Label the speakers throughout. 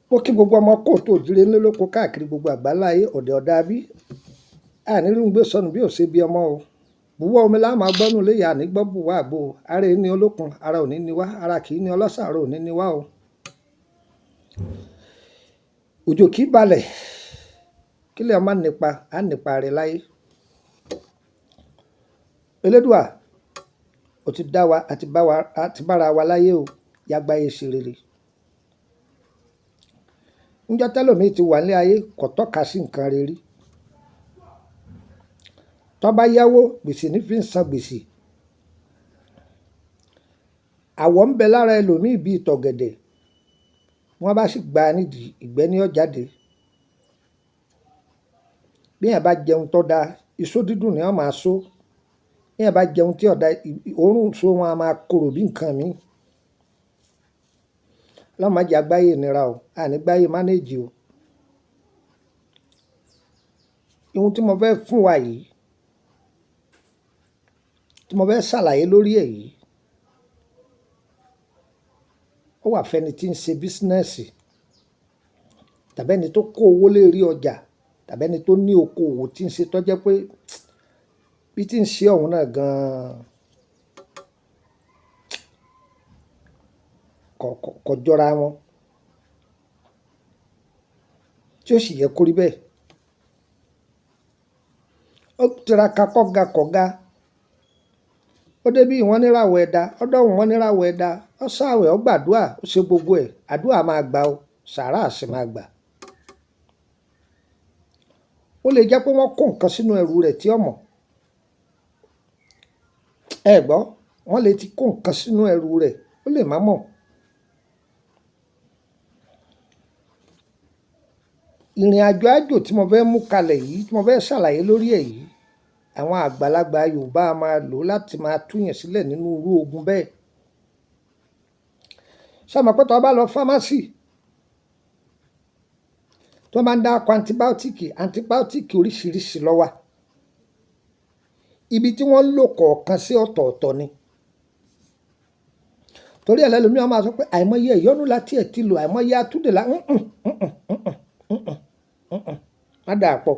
Speaker 1: Mo kí gbogbo ọmọ kóòtù òjìrè ńlẹ́ lóko káàkiri gbogbo àgbáláyé ọ̀dẹ̀ ọ̀dà bí. Àní rí ń gbé sọnù bí ò ṣe bí ọmọ o. Bùwọ́ omi lá máa gbọ́nú ilé ìyá ní gbọ́ bùwọ́ àgbo. Ara ẹni olókun, ara ò ní ní wá, ara kì í ní ọlọ́ṣà, ara ò ní ní wá o. Òjò kì í balẹ̀, kílẹ̀ ọmọ nípa, á nípa rẹ̀ láyé. Elédùà, ó ti dá wa, a ti bá wa, a ti bára wa láyé o, yágbáyé ṣe rere. Níjọ́ tẹ́lòmí ti wà ní ayé, kò tọ́ka sí nǹkan rere. Tó bá yáwó, gbèsè ní fi ń san gbèsè. Àwọ̀ ń bẹ lára ẹlòmíì bí ìtọ̀gẹ̀dẹ̀. Wọ́n bá sì gba nídìí, ìgbẹ́ ni ó jáde. Bí èèyàn bá jẹun tó da, iṣó dídùn ni wọ́n máa só. Bí èèyàn bá jẹun tí ò da, òórùn iṣó wọn a máa korò bí nǹkan mi. Ọlọ́run má jẹ àgbáyé ìnira o, a ní gbáyé manage o. Ohun tí mo fẹ́ fún wa yìí, tí mo fẹ́ ṣàlàyé lórí ẹ̀ yìí, ó wà fún ẹni tí ń ṣe business, tàbí ẹni tó kó owó lérí ọjà, tàbí ẹni tó ní okoòwò tí ń ṣe tó jẹ́ pé bí tí ń ṣe òun náà gan-an kò jọra wọn, tí ó sì yẹ kó rí bẹ́ẹ̀. Ó tiraka kọ́ga kọ̀ga. Ó dé bí wọ́n ní ràwọ̀ ẹ̀dá, ó dọ̀hùn wọ́n ní ràwọ̀ ẹ̀dá, ó ṣàwẹ̀, ó gbàdúrà, ó ṣe gbogbo ẹ̀. Àdúrà máa gbà o, sàárà sì máa gbà. Ó lè jẹ́ pé wọ́n kó nǹkan sínú ẹrù rẹ̀ tí ó mọ̀. Ẹ gbọ́, wọ́n lè ti kó nǹkan sínú ẹrù rẹ̀, ó lè má mọ̀. Ìrìnàjò àjò tí mo fẹ́ mú kalẹ̀ yìí, tí mo fẹ́ ṣàlàyé lórí ẹ̀ yìí, àwọn àgbàlagbà Yorùbá a máa lò láti máa túyàn sílẹ̀ nínú irú ogun bẹ́ẹ̀. Ṣé o mọ̀ pé tó bá lọ pharmacy, tí wọ́n bá ń dáko antibiotic, antibiotic oríṣiríṣi ló wà. Ibi tí wọ́n ń lò kọ̀ọ̀kan sí ọ̀tọ̀ọ̀tọ̀ ni. Torí ẹ lẹ́lòmíràn máa sọ pé àìmọye ìyọnu láti ẹ̀ ti lò, àìmọye atúndè lá, má dà pọ̀.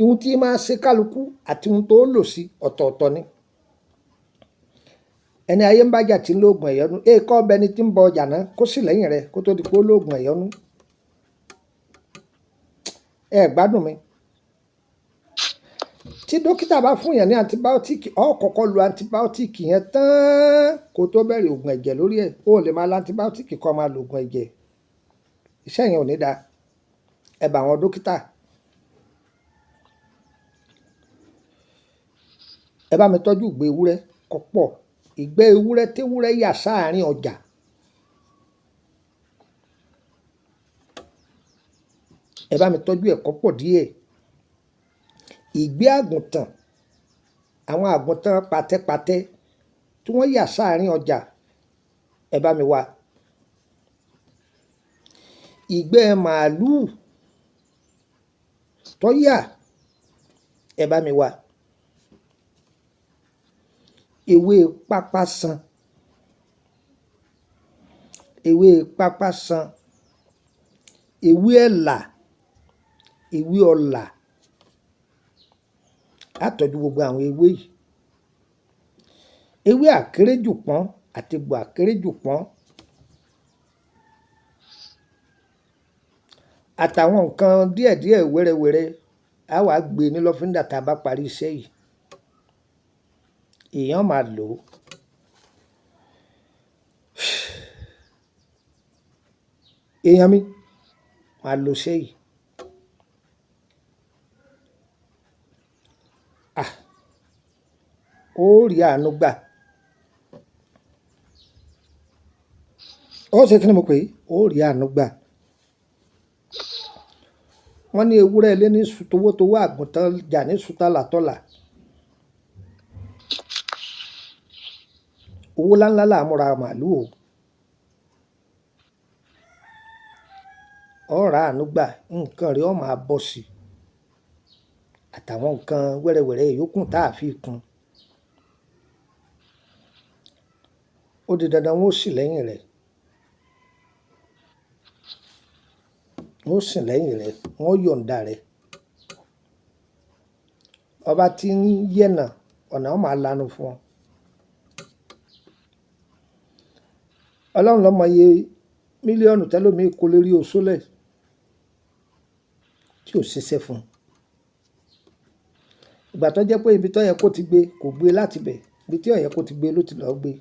Speaker 1: Ohun tí máa ṣe kálukú àti ohun tó lò sí ọ̀tọ̀ọ̀tọ̀ ni. Ẹni ayé ń bá jà tí ń lo òògùn ẹ̀yọnu, èèkọ́ ọbẹ̀ ni tí ń bọ ọjà náà kó sì lẹ́yìn rẹ̀ kó tó di pé ó lo òògùn ẹ̀yọnu. Ẹ gbádùn mi. Tí dókítà bá fún èèyàn ní antibiotic, ó kọ́kọ́ lo antibiotic yẹn tán kó tó bẹ̀rẹ̀ òògùn ẹ̀jẹ̀ lórí ẹ̀. O lè máa lo antibiotic kó máa lo òògùn ẹ̀jẹ̀. Iṣẹ́ yẹn ò ní da. Ẹ bá àwọn dókítà. Ẹ bá mi tọ́jú ìgbẹ́ ewúrẹ́ kó pọ̀. Ìgbẹ́ ewúrẹ́ tí ewúrẹ́ yà sáàrín ọjà. Ẹ bá mi tọ́jú ẹ̀ kó pọ̀ díẹ̀. Ìgbẹ́ àgùntàn, àwọn àgùntàn pàtẹ́pàtẹ́ tí wọ́n yà sáàrín ọjà, ẹ bá mi wá. Ìgbẹ́ màlúù tó yà, ẹ bá mi wá. Ewé pápá san, ewé pápá san, ewé ẹ̀là, ewé ọlà. A tọ́jú gbogbo àwọn ewé yìí. Ewé àkéréjù pọ́n àti egbò àkéréjù pọ́n. Àtàwọn nǹkan díẹ̀díẹ̀ wẹ́rẹ́wẹ́rẹ́ a wá gbé ní lọ́fíńdà tí a bá parí iṣẹ́ yìí. Èèyàn máa lò ó. Èèyàn mi máa lo iṣẹ́ yìí. Ah! Ó rí àánú gbà. Ó ṣe kí ni mo pè é? Ó rí àánú gbà. Wọ́n ní ewúrẹ́ ilé ní su towótowó, àgùntàn jà ní su tálátọ́là. Owó láńlá là ń múra màlúù o. Ó ra àánú gbà, nǹkan rẹ̀ ó máa bọ́ sí. Àtàwọn nǹkan wẹ́rẹ́wẹ́rẹ́ yòókù tá a fi kún. Ó di dandan wọ́n ó sì lẹ́yìn rẹ̀. Wọ́n sìn lẹ́yìn rẹ̀, wọ́n yọ̀ǹda rẹ̀. Ọba tí ń yẹ̀nà ọ̀nà ó máa lanu fún ọ. Ọlọ́run ló mọ iye mílíọ̀nù tẹ́lòmíì kó lérí oṣólẹ̀ tí ò ṣiṣẹ́ fún un. Ìgbà tó jẹ́ pé ibi tó yẹ kó ti gbé kò gbé láti bẹ̀, ibi tí ó yẹ kó ti gbé ló ti lọ gbé.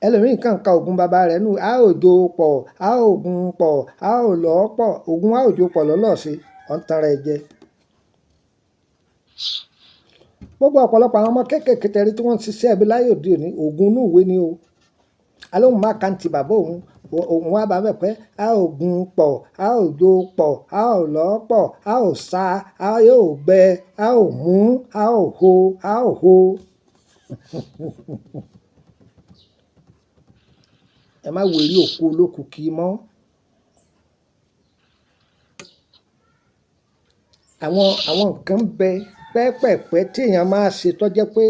Speaker 1: Ẹlòmíì kàn ka ògùn bàbá rẹ̀ nù, a ò jó pọ̀, a ò gun pọ̀, a ò lọ́ pọ̀, ògùn a ò jó pọ̀ lọ́lọ́ ṣe, ọ̀ ń tan ara ẹ jẹ. Gbogbo ọ̀pọ̀lọpọ̀ àwọn ọmọ kéékèèké tẹ́rí tí wọ́n ń ṣiṣẹ́ ẹbí láyé òde òní, ògùn inú ìwé ni o. Alóhùn má kàǹtì bàbá òun, òun wá bá bẹ̀ pé a ò gun pọ̀, a ò jó pọ̀, a ò lọ́ pọ̀, a ò sa, a yóò gbẹ, a ò mú, a ò ho, a ò ho. Ẹ má wo eré òkú olókùú kì í mọ́. Àwọn nǹkan bẹ pẹ́pẹ̀pẹ́ tí èèyàn máa ṣe tó jẹ́ pé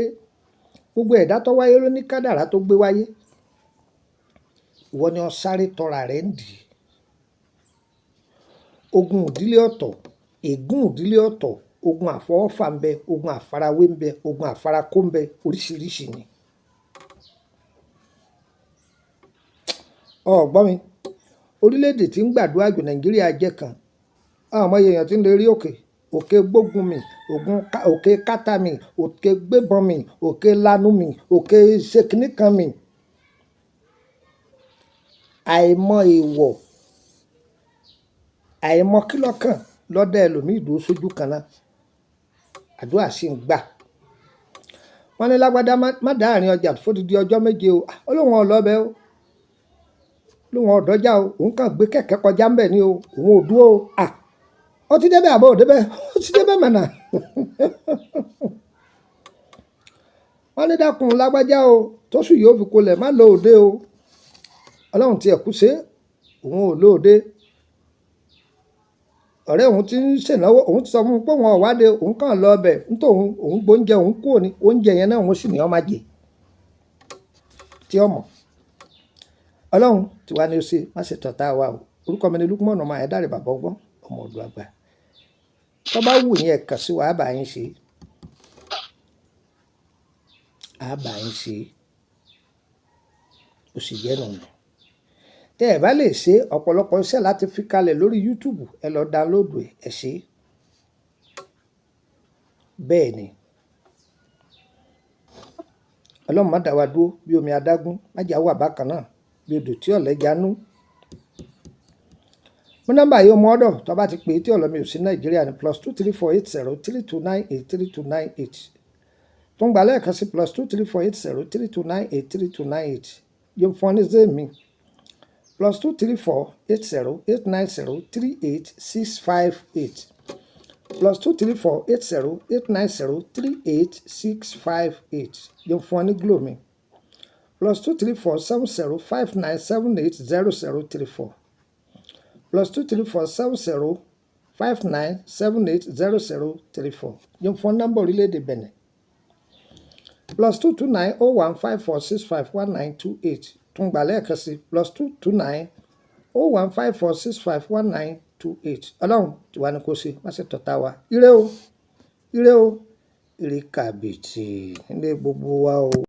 Speaker 1: gbogbo ẹ̀dá tó wáyé ló ní kádàrá tó gbé wáyé. Ìwọ ni ọ sáré tọra rẹ ń dì. Ogun ìdílé ọ̀tọ̀, ègún ìdílé ọ̀tọ̀, ogun àfọwọ́fà ń bẹ, ogun àfarawé ń bẹ, ogun àfarakó ń bẹ, oríṣiríṣi ni. Ọ gbọ́ mi. Orílẹ̀-èdè tí ń gbàdúrà jù Nàìjíríà jẹ́ kan. Àwọn ọmọ èèyàn tí ń lè rí òkè, òkè gbógun mi, òkè kátà mi, òkè gbébọn mi, òkè lanu mi, òkè ṣe kìnìkan mi. Àìmọ̀ èèwọ̀, àìmọ̀ kílọ̀kàn lọ́dẹ ẹlòmíì dúró sójú kan náà. Àdúrà sì ń gbà. Wọ́n ní lágbádá má dá àárín ọjà fódìdí ọjọ́ méje o. Ó lóun ò lọ bẹ́ o. Lóun ò dọ́jà o. Òun kàn gbé kẹ̀kẹ́ kọjá ńbẹ̀ ni o. Òun ò dúró o. À, ó ti débẹ̀ àbọ̀ ò débẹ̀. Ó ti débẹ̀ mọ̀nà. Wọ́n ní dákun lágbájá o. Tóṣù yóò fi kolẹ̀ má lọ òde o. Ọlọ́run ti ẹ̀kú ṣe, òun ò lọ òde. Ọ̀rẹ́ òun tí ń ṣènáwó, òun ti sọ fún un pé òun ò wáde, òun kàn lọ bẹ̀. Nítòun, òun gbóúnjẹ, òun kúrò ní oúnjẹ yẹn náà òun sì ní ó máa jẹ. Tí ó mọ̀. Ọlọ́run tí wá ní ó ṣe, má ṣe tọ̀tá wa o. Orúkọ mi ni Lukman ọmọ Ayédáre bàbá ọgbọ́n, ọmọ ọ̀dọ̀ àgbà. Tó bá wù yín ẹ kàn sí wa, a bá yín ṣe. A bá yín ṣe. Ó sì jẹ́ nù. Tẹ́ ẹ bá lè ṣe ọ̀pọ̀lọpọ̀ iṣẹ́ láti fi kalẹ̀ lórí YouTube, ẹ lọ download ẹ̀, ẹ ṣe. Bẹ́ẹ̀ ni. Ọlọ́run má dà wá dúró bí omi adágún, má jà wà bákan náà bí odò tí ọ̀lẹ janú. Mú nọ́mbà yìí ọmọ ọ̀dọ̀ tó bá ti pè é tí ọ̀lọ́ mi ò sí Nàìjíríà ní +234 80 3298 3298. Tún gbà lẹ́ẹ̀kan sí +234 80 3298 3298. Yóò fún ọ ní Zelle mi +234 80 890 38658. +234 80 890 38658. Yóò fún ọ ní Glo mi +234 70 5978 0034. +234 70 5978 0034. Yóò fún ọ nọ́mbà orílẹ̀-èdè Benin +229 01 5465 1928. Tún gbà lẹ́ẹ̀kan sí +229 01 5465 1928. Ọlọ́run tí wá ní kó ṣe, má ṣe tọ̀tá wa. Ire o, ire o, ire kàbìtì nílé gbogbo wa o.